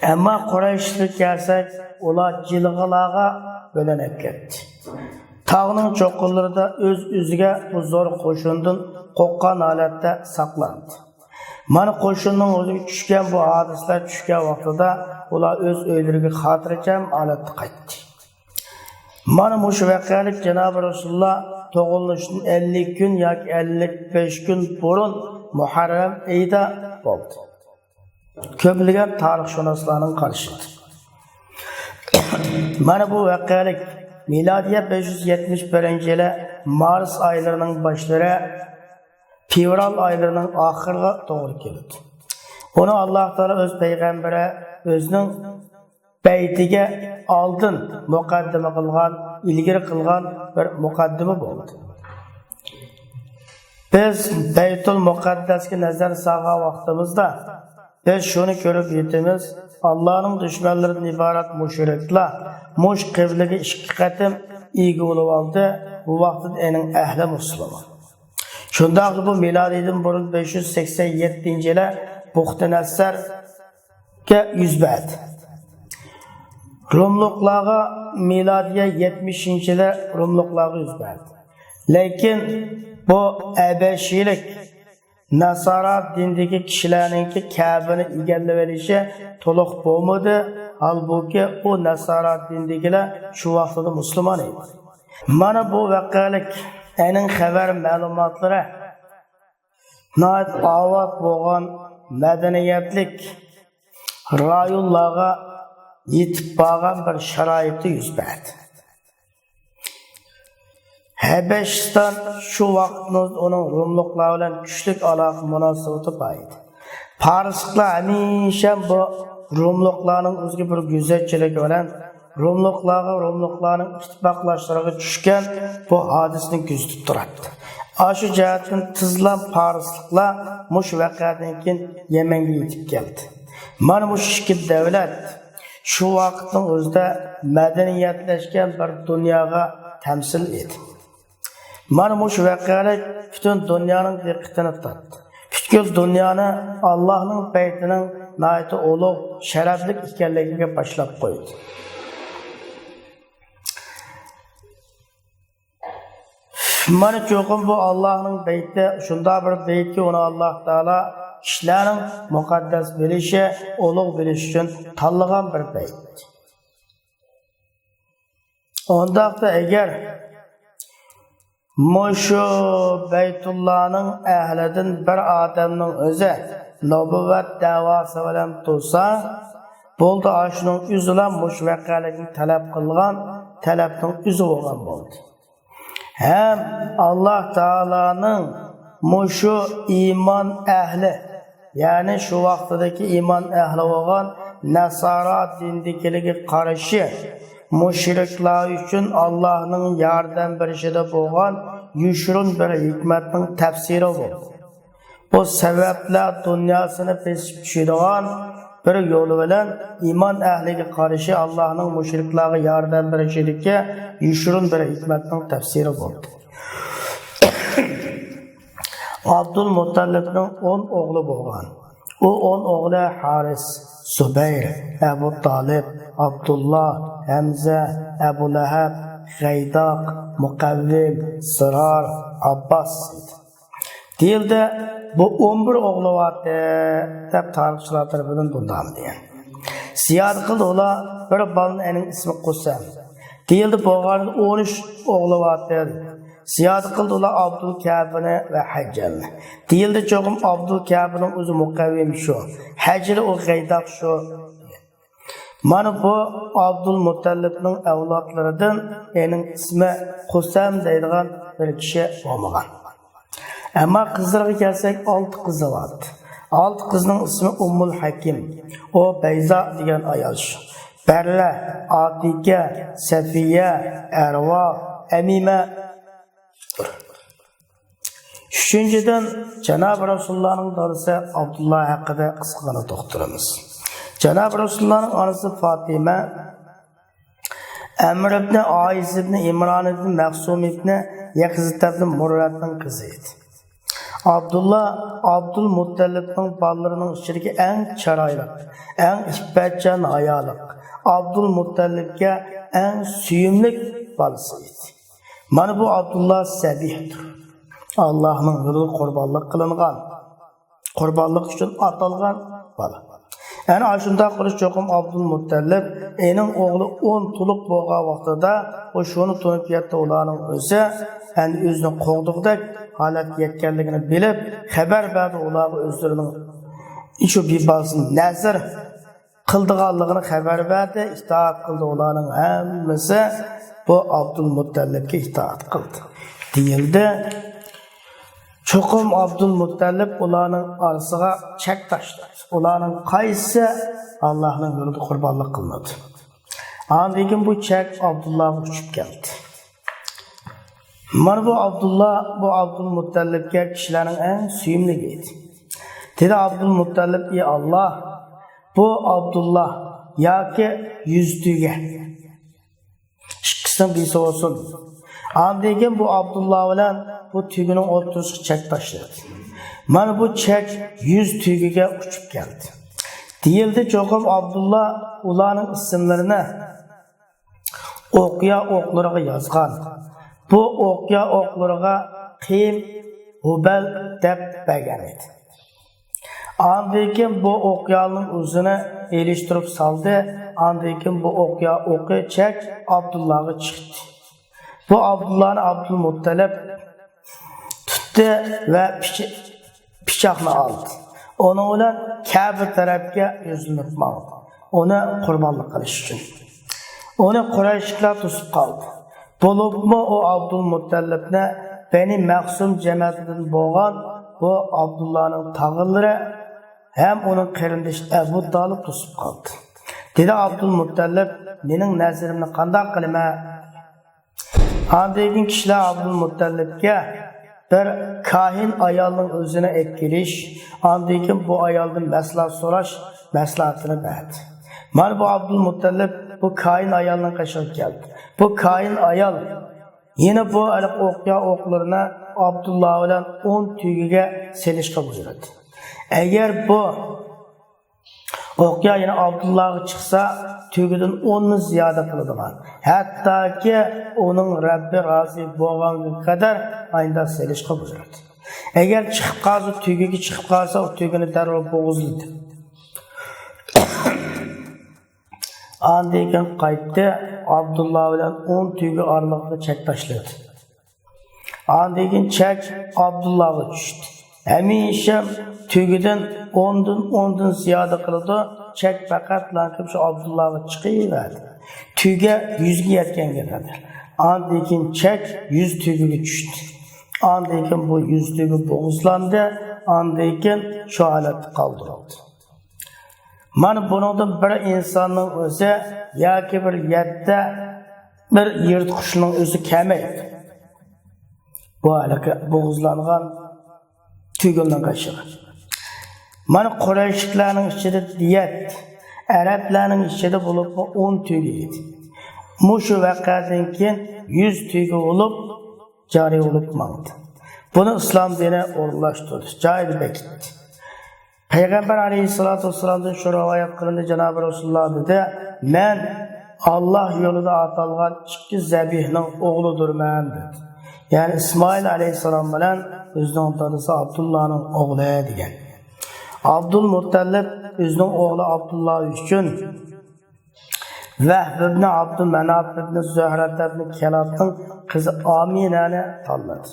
ئەمما قۇرەيشلىك كەلسەك، ئۇلار جىلغىلارغا بۆلۈنۈپ كەتتى. تاغنىڭ چوققىلىرىدا ئۆز-ئۆزىگە بۇ زور قوشۇندىن قورققان ھالەتتە ساقلاندى. مانا قوشۇننىڭ ئۆزىگە چۈشكەن بۇ ھادىسىلەر چۈشكەن ۋاقتىدا ئۇلار ئۆز ئۆيلىرىگە خاتىرجەم ھالەتتە قايتتى. مانا مۇشۇ ۋەقەلىك جانابى رەسۇلۇللا تۇغۇلۇشتىن ئەللىك كۈن ياكى ئەللىك بەش كۈن بۇرۇن مۇھەررەم ئېيىدا بولدى. كۆپلىگەن تارىخشۇناسلارنىڭ قارىشىچە. مانا بۇ ۋەقەلىك مىلادىيە بەش يۈز يەتمىش بىرىنچى يىلى مارس ئايلىرىنىڭ باشلىرى، فېۋرال ئايلىرىنىڭ ئاخىرىغا توغرا كېلىدۇ. ئۇنى ئاللا تائالا ئۆز پەيغەمبىرى ئۆزىنىڭ بەيتىگە ئالدىن مۇقەددىمە قىلغان، ئىلگىرى قىلغان بىر مۇقەددىمە بولدى. بىز بەيتۇل مۇقەددەسكە نەزەر سالغان ۋاقتىمىزدا، بىز شۇنى كۆرۈپ يېتىمىز، ئاللانىڭ دۈشمەنلىرىدىن ئىبارەت مۇشرىكلار مۇشۇ قىبلىگە ئىككى قېتىم ئىگە بولۇۋالدى، بۇ ۋاقىتتا ئېنىڭ ئەھلى مۇسۇلمان. شۇنداقلا بۇ مىلادىيدىن بۇرۇن بەش يۈز سەكسەن يەتتىنچى يىلى بۇختىنەسسەر يۈز بەردى. روملۇقلارغا مىلادىيە يەتمىشىنچى يىلى روملۇقلارغا يۈز بەردى. لېكىن بۇ ھەبەشىيلىك ناسارا دىنىدىكى كىشىلەرنىڭكى كەبىنى ئىگىلىۋېلىشى تولۇق بولمىدى، ھالبۇكى، ئۇ ناسارا دىنىدىكىلەر شۇ ۋاقتىدا مۇسۇلمان ئىدى. مانا بۇ ۋەقەلىك ئېنىڭ خەۋەر مەلۇماتلىرى ناھايىتى ئاۋات بولغان مەدەنىيەتلىك رايونلارغا يېتىپ بارغان بىر شارائىتتا يۈز بەردى. ھەبەشىستان شۇ ۋاقىتنىڭ ئۇنىڭ روملۇقلار بىلەن كۈچلۈك ئالاقە مۇناسىۋىتى بار ئىدى. پارسلىقلار ھەمىشە بۇ روملۇقلارنىڭ ئۆزىگە بىر گۈزەلچىلىكى بىلەن روملۇقلارغا، روملۇقلارنىڭ ئىتتىپاقداشلىرىغا چۈشكەن بۇ ھادىسىنى كۆزىتىپ تۇراتتى. ئاشۇ جەھەتتىن تېزلا پارسلىقلار مۇشۇ ۋەقەدىن كېيىن يەمەنگە يېتىپ كەلدى. مانا مۇشۇ ئىككى دەۋلەت شۇ ۋاقىتنىڭ ئۆزىدە مەدەنىيەتلەشكەن بىر دۇنياغا تەمسىل ئىدى. مانا مۇشۇ ۋەقەلىك پۈتۈن دۇنيانىڭ دىققىتىنى تارتتى. پۈتكۈل دۇنيانى ئاللاھنىڭ بەيتىنىڭ ناھايىتى ئۇلۇغ، شەرەپلىك ئىكەنلىكىگە باشلاپ قويدى. مانا چوقۇم بۇ ئاللاھنىڭ بەيتى، شۇنداق بىر بەيتكى، ئۇنى ئاللاھ تائالا كىشىلەرنىڭ مۇقەددەس بىلىشى، ئۇلۇغ بىلىشى ئۈچۈن تاللىغان بىر بەيت. ئۇنداقتا ئەگەر مۇشۇ بەيتۇللانىڭ ئەھلىدىن بىر ئادەمنىڭ ئۆزى نۇبۇۋۋەت دەۋاسى بىلەن تۇرسا، بولدى، ئاشۇنىڭ ئۆزىلا مۇشۇ ۋەقەلىكنى تەلەپ قىلغان تەلەپنىڭ ئۆزى بولغان بولدى. ھەم ئاللاھ تائالانىڭ مۇشۇ ئىمان ئەھلى، يەنى شۇ ۋاقتىدىكى ئىمان ئەھلى بولغان ناسارا دىنىدىكىلەرگە قارشى مۇشرىكلار ئۈچۈن ئاللاھنىڭ ياردەم بېرىشىدە بولغان يوشۇرۇن بىر ھېكمەتنىڭ تەپسىرى بولدى. بۇ سەۋەبلەر دۇنياسىنى بېسىپ چۈشىدىغان بىر يول بىلەن ئىمان ئەھلىگە قارشى ئاللاھنىڭ مۇشرىكلارغا ياردەم بېرىشىدىكى يوشۇرۇن بىر ھېكمەتنىڭ تەپسىرى بولدى. ئابدۇلمۇتتەلىپنىڭ ئون ئوغلى بولغان. ئۇ ئون ئوغلى ھارىس، زۇبەير، ئەبۇ تالىپ، ئابدۇللا، ھەمزە، ئەبۇ لەھەب، غەيداق، مۇقەۋۋىم، زىرار، ئابباس ئىدى. دېيىلدى، بۇ ئون بىر ئوغلى بارتى، دەپ تارىخچىلار تەرىپىدىن بۇنداق دېگەن. زىيادە قىلدى ئۇلار بىر بالىنى، ئېنىڭ ئىسمى قۇسەم. دېيىلدى، بولغاندا ئون ئۈچ ئوغلى بارتى. زىيادە قىلدى ئۇلار ئابدۇلكەبىنى ۋە ھەججەلنى. دېيىلدى، چوقۇم ئابدۇلكەبىنىڭ ئۆزى مۇقەۋۋىم شۇ. ھەججىلى ئۇ غەيداق شۇ. مانا بۇ ئابدۇلمۇتتەلىپنىڭ ئەۋلادلىرىدىن ئېنىڭ ئىسمى قۇسەم دەيدىغان بىر كىشى بولمىغان. ئەمما قىزلىرىغا كەلسەك، ئالتە قىزى بار. ئالتە قىزنىڭ ئىسمى ئۇممۇل ھەكىم، ئۇ بەيزا دېگەن ئايال شۇ. بەررە، ئاتىكە، سەفىيە، ئەرۋا، ئەمىمە. ئۈچىنچىدىن، جانابى رەسۇلۇللانىڭ دادىسى ئابدۇللا ھەققىدە قىسقىغىنە توختىلىمىز. جانابى رەسۇلۇللانىڭ ئانىسى فاتىمە، ئەمر ئىبنى ئايس ئىبنى ئىمران ئىبنى مەخسۇم ئىبنى يەقزىت ئىبنى مۇررەتنىڭ قىزى ئىدى. ئابدۇللا ئابدۇلمۇتتەلىپنىڭ بالىلىرىنىڭ ئىچىدىكى ئەڭ چىرايلىق، ئەڭ ئىپپەتچان ھايالىق، ئابدۇلمۇتتەلىپكە ئەڭ سۆيۈملۈك بالىسى ئىدى. مانا بۇ ئابدۇللا زەبىھتۇر. ئاللاھنىڭ يولىدا قۇربانلىق قىلىنغان، قۇربانلىق ئۈچۈن ئاتالغان بالا. ئەنە ئاشۇنداق قىلىش چوقۇم ئابدۇلمۇتتەلىپ ئېنىڭ ئوغلى ئون تولۇق بولغان ۋاقتىدا، ئۇ شۇنى تونۇپ يەتتى ئۇلارنىڭ ئۆزى، ئەنە ئۆزىنى قوغدىغۇدەك ھالەتكە يەتكەنلىكىنى بىلىپ، خەۋەر بەردى ئۇلارغا ئۆزلىرىنىڭ شۇ بىر بالىسىنى نەزىر قىلىدىغانلىقىنى خەۋەر بەردى، ئىتائەت قىلدى ئۇلارنىڭ ھەممىسى بۇ ئابدۇلمۇتتەلىپكە ئىتائەت قىلدى دېيىلدى. چوقۇم ئابدۇلمۇتتەلىپ ئۇلارنىڭ ئارىسىغا چەك تاشلىدى. ئۇلارنىڭ قايسىسى ئاللاھنىڭ يولىدا قۇربانلىق قىلمىدى؟ ئاندىن كېيىن بۇ چەك ئابدۇللاغا ئۇچۇپ كەلدى. مانا بۇ ئابدۇللا، بۇ ئابدۇلمۇتتەلىپكە كىشىلەرنىڭ ئەڭ سۆيۈملۈكى ئىدى. دېدى ئابدۇلمۇتتەلىپ، ئى ئاللاھ، بۇ ئابدۇللا ياكى يۈز تۆگە ئىككىسىنىڭ بىرسى بولسۇن. ئاندىن كېيىن بۇ ئابدۇللا بىلەن بۇ تۆگىنىڭ ئوتتۇرىسىغا چەك تاشلىدى. مانا بۇ چەك يۈز تۆگىگە ئۇچۇپ كەلدى. دېيىلدى، چوقۇم ئابدۇللا ئۇلارنىڭ ئىسىملىرىنى ئوقيا ئوقلىرىغا يازغان. بۇ ئوقيا ئوقلىرىغا قىيىم، ھۇبەل دەپ بەرگەن ئىدى. ئاندىن كېيىن بۇ ئوقيانىڭ ئۆزىنى ئېلىشتۇرۇپ سالدى. ئاندىن كېيىن بۇ ئوقيا ئوقى چەك ئابدۇللاغا چىقتى. بۇ ئابدۇللانى ئابدۇلمۇتتەلىپ تۇتتى ۋە پىچ-، پىچاقنى ئالدى. ئۇنىڭ بىلەن كەبە تەرەپكە يۈزلىنىپ ماڭدى، ئۇنى قۇربانلىق قىلىش ئۈچۈن. ئۇنى قۇرەيشلىكلەر توسۇپ قالدى. بولۇپمۇ ئۇ ئابدۇلمۇتتەلىپنى بەنى مەخسۇم جەمەتىدىن بولغان بۇ ئابدۇللانىڭ تاغىلىرى ھەم ئۇنىڭ قېرىندىشى ئەبۇ تالىپ توسۇپ قالدى. دېدى ئابدۇلمۇتتەلىپ، مېنىڭ نەزىرىمنى قانداق قىلىمەن؟ ئاندىن كېيىن كىشىلەر ئابدۇلمۇتتەلىپكە بىر كاھىن ئايالنىڭ ئۆزىنى ئەكىرىش، ئاندىن كېيىن بۇ ئايالدىن مەسلىھەت سوراش مەسلىھەتىنى بەردى. مانا بۇ ئابدۇلمۇتتەلىپ بۇ كاھىن ئايالنىڭ قېشىغا كەلدى. بۇ كاھىن ئايال يەنە بۇ ئوقيا ئوقلىرىنى ئابدۇللا بىلەن ئون تۆگىگە سېلىشقا بۇيرۇدى. ئەگەر بۇ ئوقيا يەنە ئابدۇللاغا چىقسا، تۆگىدىن ئوننى زىيادە قىلىدىغان، ھەتتاكى ئۇنىڭ رەببى رازى بولغانغا قەدەر ئايندا سېلىشقا بۇيرۇدى. ئەگەر چىقىپ قالسا، تۆگىگە چىقىپ قالسا، ئۇ تۆگىنى دەررۇ بوغۇزلىدى. ئاندىن كېيىن قايتتى، ئابدۇللا بىلەن ئون تۆگە ئارىلىقىغا چەك تاشلىدى. ئاندىن كېيىن چەك ئابدۇللاغا چۈشتى. ھەمىشە تۆگىدىن ئوندىن، ئوندىن زىيادە قىلىدۇ. چەك پەقەتلا شۇ ئابدۇللاغا چىقىۋەردى. تۆگە يۈزگە يەتكەنگە قەدەر. ئاندىن كېيىن چەك يۈز تۆگىگە چۈشتى. ئاندىن كېيىن بۇ يۈز تۆگە بوغۇزلاندى. ئاندىن كېيىن شۇ ھالەتتە قالدۇرۇلدى. مانا بۇنىڭدىن بىر ئىنساننىڭ ئۆزى ياكى بىر يەردە بىر يىرتقۇچنىڭ ئۆزى كەلمەيدۇ. بۇ ھېلىقى بوغۇزلانغان تۆگىنىڭ قېشىغا. مانا قۇرەيشلىكلەرنىڭ ئىچىدە دىيەت، ئەرەبلەرنىڭ ئىچىدە بولۇپمۇ ئون تۆگە ئىدى. مۇشۇ ۋەقەدىن كېيىن يۈز تۆگە بولۇپ جارى بولۇپ ماڭدى. بۇنى ئىسلام دىنى ئورۇنلاشتۇردى، جايىدا بېكىتتى. پەيغەمبەر ئەلەيھىسسالاتۇ ۋەسسالامدىن شۇ رىۋايەت قىلىندى، جانابى رەسۇلۇللا دېدى، مەن ئاللا يولىدا ئاتالغان ئىككى زەبىھنىڭ ئوغلىدۇرمەن دېدى. يەنى ئىسمائىل ئەلەيھىسسالام بىلەن ئۆزىنىڭ دادىسى ئابدۇللانىڭ ئوغلى دېگەن. ئابدۇلمۇتتەلىپ ئۆزىنىڭ ئوغلى ئابدۇللا ئۈچۈن ۋەھب ئىبنى ئابدۇماناپ ئىبنى زۆھرە ئىبنى كىلابنىڭ قىزى ئامىنەنى تاللىدى.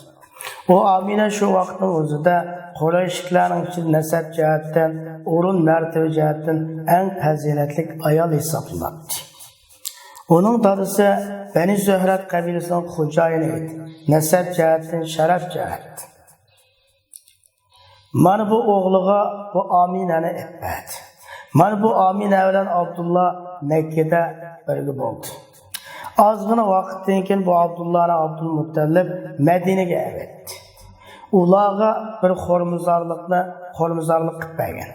ئۇ ئامىنە شۇ ۋاقىتنىڭ ئۆزىدە قۇرەيشلىكلەرنىڭ ئىچىدە نەسەب جەھەتتىن، ئورۇن مەرتىۋە جەھەتتىن ئەڭ پەزىلەتلىك ئايال ھېسابلىناتتى. ئۇنىڭ دادىسى بەنى زۆھرە قەبىلىسىنىڭ خوجايىنى ئىدى. نەسەب جەھەتتىن، شەرەپ جەھەتتىن. مانا بۇ ئوغلىغا بۇ ئامىنەنى ئېلىپ بەردى. مانا بۇ ئامىنە بىلەن ئابدۇللا مەككىدە بىرگە بولدى. ئازغىنە ۋاقىتتىن كېيىن بۇ ئابدۇللانى ئابدۇلمۇتتەلىپ مەدىنىگە ئەۋەتتى. ئۇلارغا بىر خورمىزارلىقنى، خورمىزارلىق قىلىپ بەرگەن.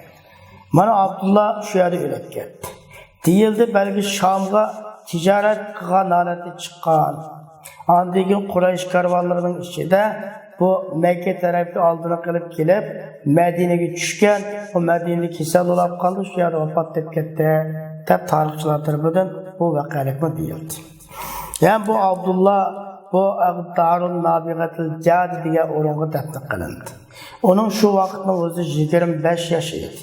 مانا ئابدۇللا شۇ يەردە ئۆلۈپ كەتتى. دېيىلدى، بەلكى شامغا تىجارەت قىلغان ھالەتتە چىققان. ئاندىن كېيىن قۇرەيش كارۋانلىرىنىڭ ئىچىدە بۇ مەككە تەرەپكە ئالدىنى قىلىپ كېلىپ، مەدىنىگە چۈشكەن، بۇ مەدىنىدە كېسەل بولاپ قالدى، شۇ يەردە ۋاپات تېپىپ كەتتى، دەپ تارىخچىلار تەرىپىدىن بۇ ۋەقەلىكمۇ دېيىلدى. يەنى بۇ ئابدۇللا بۇ دارۇن نابىغەتىل جەدى دېگەن ئورۇنغا دەپنە قىلىندى. ئۇنىڭ شۇ ۋاقىتنىڭ ئۆزى يىگىرمە بەش ياش ئىدى.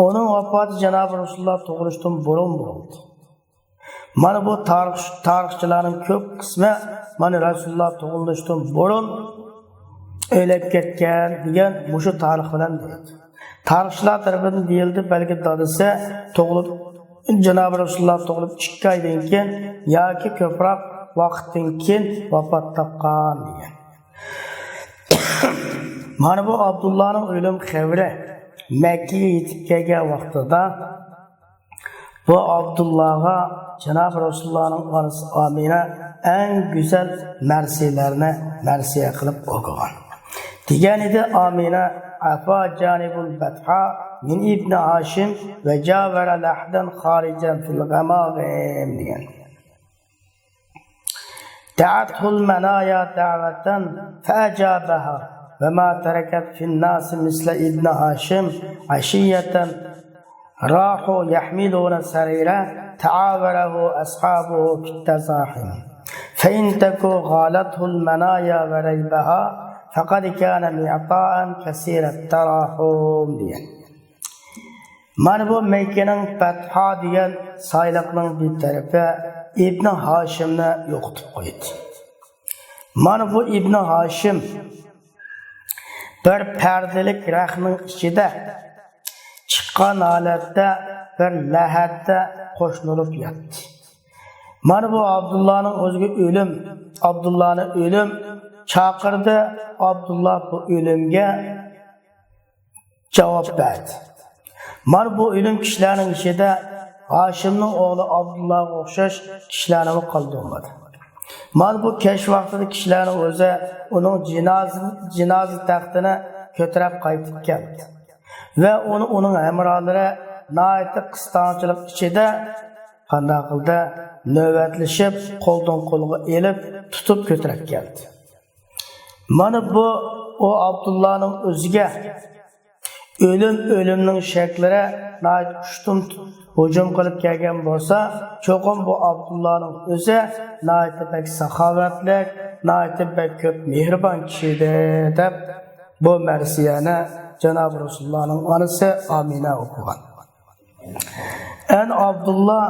ئۇنىڭ ۋاپاتى جانابى رەسۇلۇللا تۇغۇلۇشتىن بۇرۇن بولدى. مانا بۇ تارىخ، تارىخچىلارنىڭ كۆپ قىسمى مانا رەسۇلۇللا تۇغۇلۇشتىن بۇرۇن ئۆلۈپ كەتكەن دېگەن مۇشۇ تارىخ بىلەن دەيدۇ. تارىخچىلار تەرىپىدىن دېيىلدى، بەلكى دادىسى تۇغۇلۇپ، جانابى رەسۇلۇللا تۇغۇلۇپ ئىككى ئايدىن كېيىن ياكى كۆپرەك ۋاقىتتىن كېيىن ۋاپات تاپقان دېگەن. مانا بۇ ئابدۇللانىڭ ئۆلۈم خەۋىرى مەككىگە يېتىپ كەلگەن ۋاقتىدا، بۇ ئابدۇللاغا جانابى رەسۇلۇللانىڭ ئانىسى ئامىنە ئەڭ گۈزەل مەرسىيەلەرنى مەرسىيە قىلىپ ئوقۇغان. دېگەن ئىدى ئامىنە، «عفا جانب البطحاء من ابن هاشم وجاور لحدا خارجا في الغماغم» دېگەن. دعته المنايا دعوة فأجابها، وما تركت في الناس مثل ابن هاشم. عشية راحوا يحملون سريره، تعاوره أصحابه في التزاحم. فإن تك غالته المنايا وريبها، فقد كان معطاء كثير التراحم دېگەن. مانا بۇ مەككىنىڭ بەتھا دېگەن سايلىقنىڭ بىر تەرىپى ئىبنى ھاشىمنى يوقىتىپ قويدى. مانا بۇ ئىبنى ھاشىم بىر پەردىلىك رەختنىڭ ئىچىدە چىققان ھالەتتە بىر لەھەتتە قوشۇلۇپ ياتتى. مانا بۇ ئابدۇللانىڭ ئۆزىگە ئۆلۈم، ئابدۇللانى ئۆلۈم چاقىردى. ئابدۇللا بۇ ئۆلۈمگە جاۋاب بەردى. مانا بۇ ئۆلۈم كىشىلەرنىڭ ئىچىدە ھاشىمنىڭ ئوغلى ئابدۇللاغا ئوخشاش كىشىلەرنىمۇ قالدۇرمىدى. مانا بۇ كەچ ۋاقتىدا كىشىلەرنىڭ ئۆزى ئۇنىڭ جىنازا، جىنازا تەختىنى كۆتۈرۈپ قايتىپ كەلدى. ۋە ئۇنى ئۇنىڭ ھەمراھلىرى ناھايىتى قىستاڭچىلىق ئىچىدە قانداق قىلدى؟ نۆۋەتلىشىپ، قولدىن قولغا ئېلىپ، تۇتۇپ كۆتۈرۈپ كەلدى. مانا بۇ، ئۇ ئابدۇللانىڭ ئۆزىگە ئۆلۈم، ئۆلۈمنىڭ شەكلىرى ناھايىتى ئۇشتۇمتۇت ھۇجۇم قىلىپ كەلگەن بولسا، چوقۇم بۇ ئابدۇللانىڭ ئۆزى ناھايىتى بەك ساخاۋەتلىك، ناھايىتى بەك كۆپ مېھرىبان كىشى ئىدى، دەپ بۇ مەرسىيەنى جانابى رەسۇلۇللانىڭ ئانىسى ئامىنە ئوقۇغان. ئەن ئابدۇللا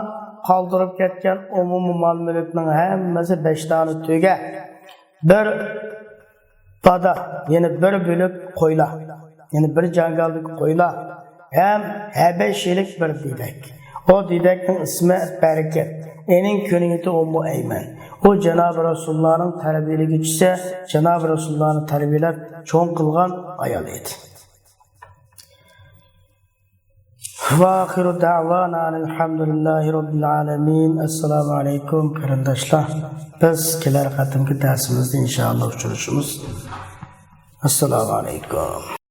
قالدۇرۇپ كەتكەن ئومۇمىي مال-مۈلۈكنىڭ ھەممىسى بەش دانە تۆگە، بىر بادا، يەنى بىر بۆلەك قويلار، يەنى بىر جاڭگالدىكى قويلار ھەم ھەبەشىلىك بىر دېدەك. ئۇ دېدەكنىڭ ئىسمى بەرىكەت. ئېنىڭ كۈنىيىتى ئۇممۇ ئەيمەن. ئۇ جانابى رەسۇلۇللانىڭ تەربىيەلىگۈچىسى، جانابى رەسۇلۇللانى تەربىيەلەپ چوڭ قىلغان ئايال ئىدى. ۋە ئاخىرۇ دەۋانا ئەلھەمدۇلىللاھى رەببىل ئالەمىن. ئەسسالامۇ ئەلەيكۇم، قېرىنداشلار. بىز كېلەر قېتىمقى دەرسىمىزدە ئىنشائاللا ئۇچرىشىمىز. ئەسسالامۇ ئەلەيكۇم.